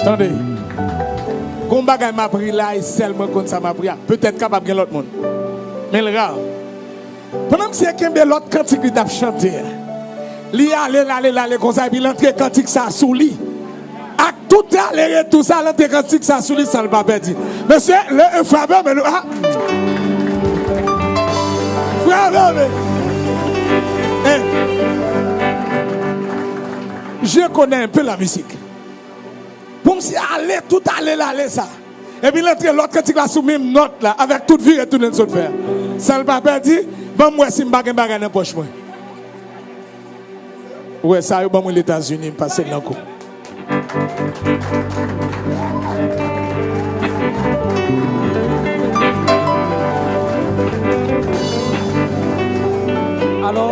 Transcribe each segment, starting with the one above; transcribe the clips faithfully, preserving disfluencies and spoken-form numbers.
Tande. Gon bagay m ap ri la, e sèl mwen konn sa m ap ri a. Petèt kapab gen lòt moun. Men l ra. Pandan misye kenbe lòt kantik li t ap chante a, li ale, l ale, l ale konsa, epi l antre kantik sa sou li. Ak tout ale retou sa, l antre kantik sa sou li san l pa pèdi. Mesye, le, frape, men nou, ah! Frape, men. Eh. Je connais un peu la musique. Pou misye ale, tout ale, l ale sa. Epi l antre lòt kantik la sou menm nòt la, avèk tout vire tounen l sot fè a. San l pa pèdi, ban m wè si m pa gen bagay nan pòch mwen. Ou wè sa, yo ban mwen Letazini, m pase l nan kou. Alò,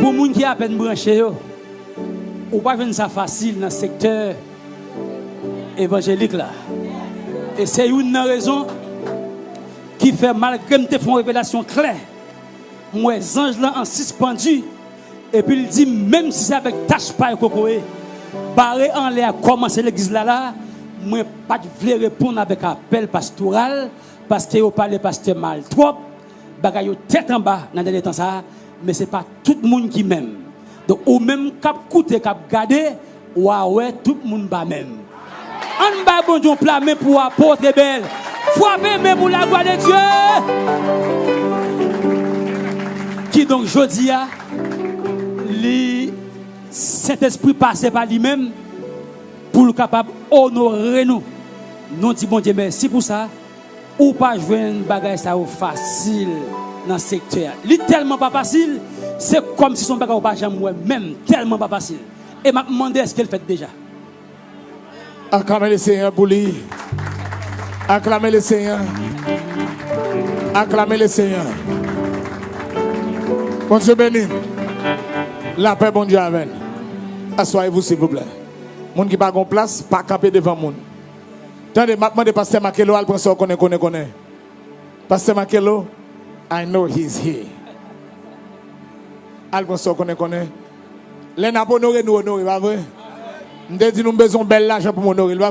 pou moun ki apèn branche yo, ou pa jwenn sa fasil nan sektè evanjelik la. E se youn nan rezon ki fè, malgre m te fè yon revelasyon klè, m wè zanj lan an sispann, epi l di m, menm si se avèk tach pay kokoye, bare anlè a kòmanse legliz la la, mwen pa t vle reponn avèk apèl pastoral, paske yo pale pastè mal twòp, bagay yo tèt anba nan dènye tan sa a, men se pa tout moun ki menm. Donk, ou menm k ap koute, k ap gade, w a wè tout moun pa menm. Ann bay Bondye yon pla men pou apot Ebèl. Frape men pou laglwa de Dye. Kidonk, jodi a, li, Sentespri pase pa li menm pou l kapab onore nou. Nou di Bondye mèsi pou sa. Ou pa jwenn bagay sa yo fasil nan sektè a. Li tèlman pa fasil, se kòmsi se yon bagay ou pa janm wè menm, tèlman pa fasil. E m ap mande, èske l fèt deja? Aklame le Senyè pou li. Aklame le Senyè. Aklame le Senyè. Bondye beni n. Lapè Bondye avè n. Asseyez-vous, s'il vous plaît. Moun ki pa gon plas, pa kanpe devan moun. Tande, m ap mande pastè Makelo al pran sa w konnen, konnen, konnen. Pastè Makelo, I know he's here. Al pran sa w konnen, konnen. Lè n ap onore, nou onore, pa vre? M te di nou m bezwen yon bèl lajan pou m onore l, pa